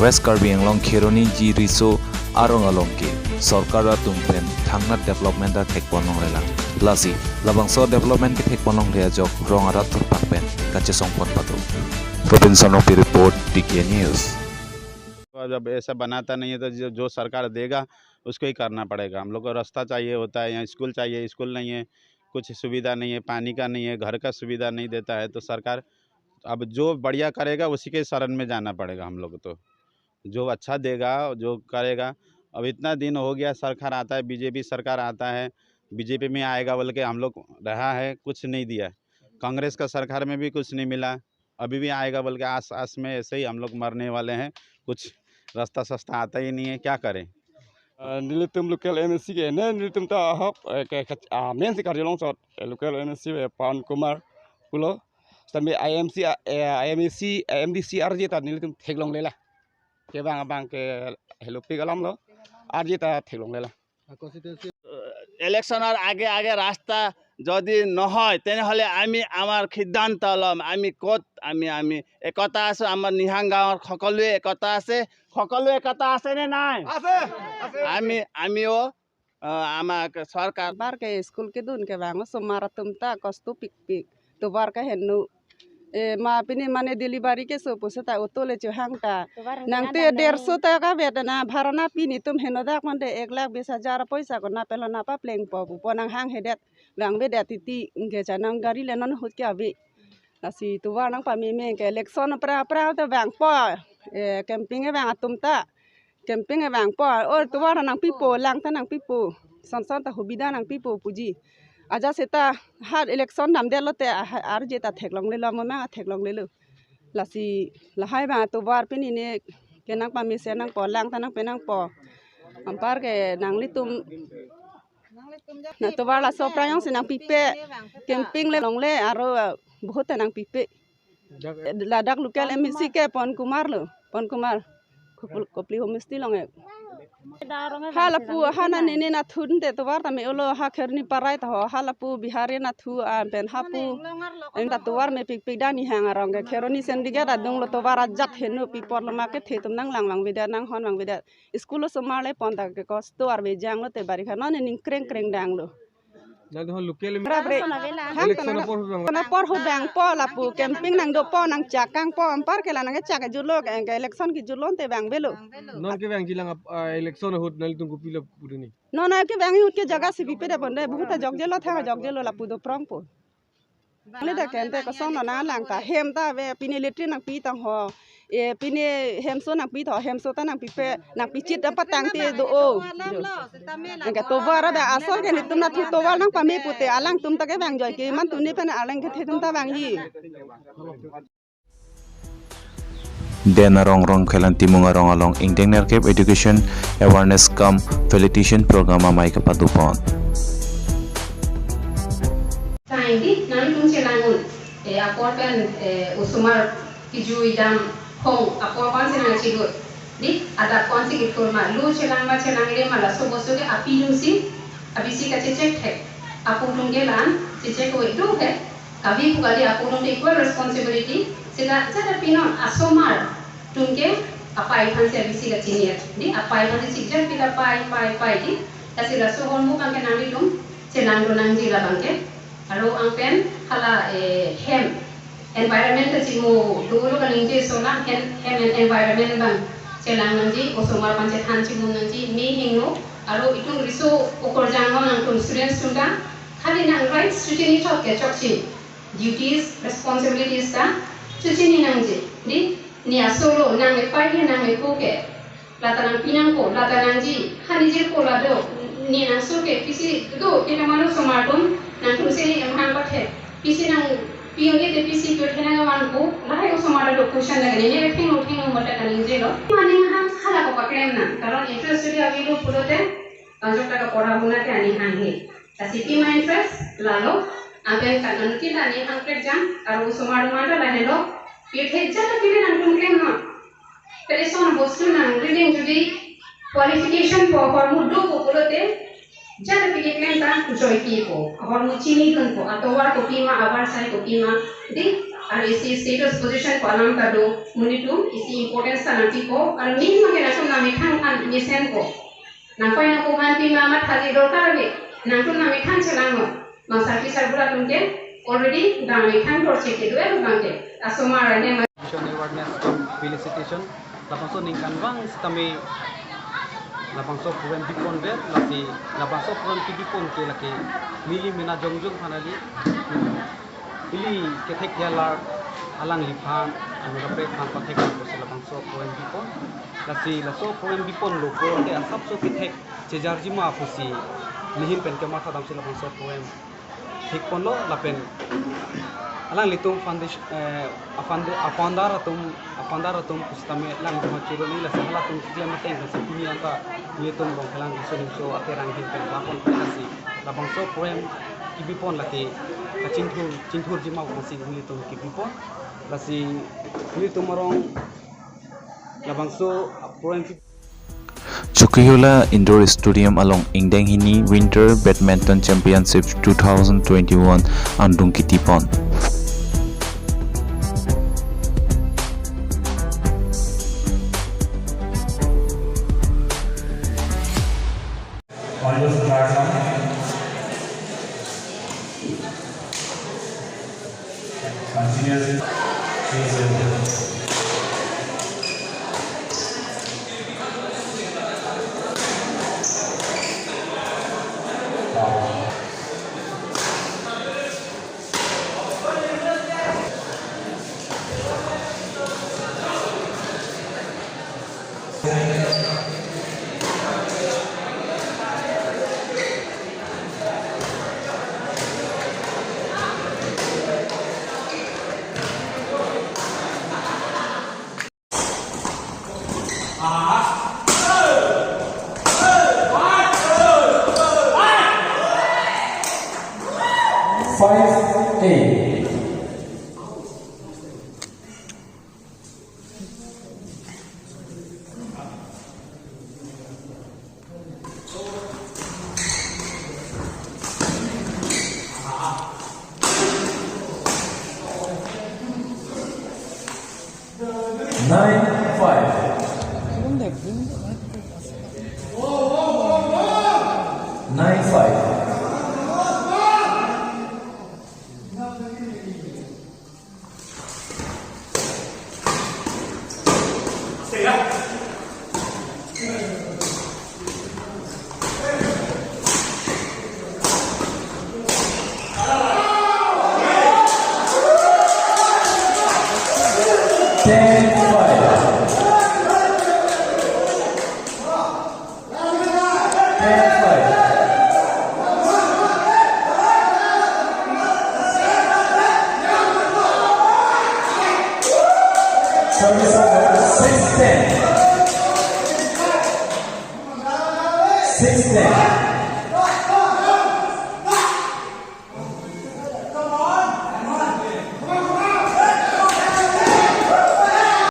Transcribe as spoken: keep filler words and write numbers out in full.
West Karbi Anglong Kheroni G Riso arong along ke sorkar atum pen thangnat development ta thekpon longlelang. Lasi labangso development kethekpon longle ajok rong arat thurpak pen kachesongpon pado. Robinson Rongpi report, T K News. और जब ऐसा बनाता नहीं है तो जो, जो सरकार देगा उसको ही करना पड़ेगा। हम लोग को रास्ता चाहिए होता है, यहाँ स्कूल चाहिए, स्कूल नहीं है, कुछ सुविधा नहीं है, पानी का नहीं है, घर का सुविधा नहीं देता है, तो सरकार अब जो बढ़िया करेगा उसी के शरण में जाना पड़ेगा हम लोग को। तो जो अच्छा देगा, जो करेगा। अब इतना दिन हो गया, सरकार आता है, बीजेपी सरकार आता है, बीजेपी में आएगा बोल के हम लोग रहा है, कुछ नहीं दिया। कांग्रेस का सरकार में भी कुछ नहीं मिला, अभी भी आएगा बोल के आस आस में ऐसे ही हम लोग मरने वाले हैं। कुछ रास्ता सस्ता आता ही नहीं है, क्या करें? Ah, nelitum local M A C ke ne nelitum ta ahok, eh, ke, ke, ah, main si karjulong sot, eh, local M A C, eh, Pawan Kumar pulo. Sami I M C, ah, eh, I M A C, eh, M D C arje ta nelitum theklonglelang. Kevang abang ke helopik alam lo. Arje ta theklonglelang. ইলেকশ্যনৰ আগে আগে ৰাস্তা যদি নহয়, তেনেহ'লে আমি আমাৰ সিদ্ধান্ত ল'ম। আমি ক'ত আমি আমি একতা আছে, আমাৰ নিহাং গাঁৱৰ সকলোৱে একতা আছে। সকলোৱে একতা আছে নে নাই? আমি আমিও আহ, আমাক চৰকাৰ Bar ke school kedun kevang osomar atum ta kosto pikpik. Tovar ke henno. E ma pini mane delivery keso pusi ta auto le chohang ta. Nangte derso ta kavet na bhara na pini tum heno dak mande ek lakh bis hajar poisa ko na pelo na paplengpo pupo nang hanghedet. Vangvedet titi ingke cha nang gari le non ahut ke ave. Lasi tovar nangpameme ke election pra pra ta vangpo. E campaign e vang atum ta. Campaign e vangpo. O tovar nangpipo, lang ta nangpipo. Son son ta hubida nangpipo puji. Ajat seta ha election damdetlo te, ah, arje ta theklonglelo, mo mang theklonglelo. Lasi lahai vang tovar pini ne ke nangpamese nangpo, lang ta nangpenangpo. Anpar ke nanglitum na tovar laso prayong si nangpipe. Campaign le longle aro, ah, bahut ta nangpipe. Ladak local M A C ke Pawan Kumar lo, Pawan Kumar. Kopil-, Kopili Homestay along e. Ha lapu ha na nene na thun te tovar tame olo ha Kheroni parai ta ho ha lapu Bihari na thu a pen hapu. Enta tovar mepikpik da Nihang arong ke Kheroni Syndicate adung lo tovar ajat henno pi apor lo ma kethe atum nang lang vangvedet nang hon vangvedet. School osomar le pon ta ke kosto arve janglo te bari kha non ning kreng kreng danglo. Nang ho local Rap re. Hang election tana apor hubang. Tana por ho bang po lapu campaign nangdopo nangchakang po anpar ke la nangchak julo ke ke election kejulon te vangvelo. Non kevang jilang ap- ah, election ahut nanglitum kopilo puduni. Non ke vang ahut ke jaga si pipe da bonde bahut ta jokjelo tha jokjelo lapu doprong po. Nang le da kente koson na lang ta hem ta ave pini latrine nangpi tang ho. E pini hemso nangpi tho hemso ta nangpipe nangpichit ta patang te do o. Nang ke tovar ada asol ke nitum na thu tovar nangpame pute alangtum ta ke vang joi ke man tuni pen alang kethe atum ta vangji. Den arong Rongkhelan Timung arong along ingdeng nerkep education awareness cum felicitation program amei kepadopon. Sai di, nangtum chelang un. E, apor pen, e, osomar kejui dam hong, apor pen si nang chidut. Di, adap pen si kithur ma, lo chelang ma chelangle ma laso bostu ke api atum si, abisi kachechek thek. Apo atum ke la-an, chechek we do he. Kavi pu kali apo atum ke equal responsibility. Seta, seta pinon asomar atum ke apei aphan si abisi kachini. Di, apei aphan si chijak kita pai, pai, pai di. Lasi laso hormu abang ke nanglitum chelang do nangji labang ke. Aro anpen hala, eh, hem environment ta chimo dolo kaningje ason hem, hem and environment abang chelang nangji, osomar aphan chethan chimo nangji, me hingno, aro itum riso okorjang nangtum students atum ta khali nang rights chechini chot ke chokche, duties, responsibilities ta chechini nangji. Di, ne asolo nang epei ke nang epo ke lata nangpi nangpo, lata nangji, ha ne jirpo la do, ne nangso ke pisi do, ke kamano osomar atum, nangtum si emhang pathe, pisi nangpi un-e te pisi kyo thena kaman po, lahai osomar do question lage, ne ne thengno thengno mata kaningjelo. Mane hang hala ko paklem nang, karon interest jodi ave do pulote, panjok ta kapora hona ke aning hang he. Lasi pima interest lalo, anpen kan anutin ta aning hang prekjam, aro osomar do mata lahelo, pirthe jala pile nangtum klem non. Pele son bostu nang reading jodi qualification po hormu do po pulote, jala pike klem ta joy pi po, hormu chini dun po, atovar kopi ma, avarsai kopi ma, di, Aru isi status position ko alam ta do, monit atum isi importance ta nangpipo, aru main abangke nangtum nangmethang an mesenpo. Nangpai nangkok an pima mathali dorkar ave, nangtum nangmethang chelanglo. Bang sarpi sarbura atum ke already nangmethang dorche kedo-et abangke. Asomar ane ma- Education awareness cum felicitation. Labangso ningkanvang sitame labangso program bipondet, lasi labangso program kibipon ke lake neli mena jongjong aphan kali, ili kethek alar alangliphan, anu kaprek aphan pathek aphan pusi labangso program bipon. Lasi laso program biponlo pulote asapso kethek chejarjima pusi nehin pen kemathadamsi labangso program thikponlo lapen alanglitum foundation, eh, afounder, afounder atum, afounder atum pusitame alanglitum churoni, lasi halatum keklem ateng pensi pini anta nelitum Rongkhelang Riso Nimso Akerang ahin pen bapon lasi labangso program kibipon lake kachingthur, chingthurjima pensi nelitum kibipon. Lasi nelitum arong labangso program ki- Chokihola Indoor Stadium along ingdeng hini Winter Badminton Championship two thousand twenty-one angdeng kitipon. Continuously. Five eight. Nine five. Nine five. Ten five. Ten five. Service over six ten. Six ten.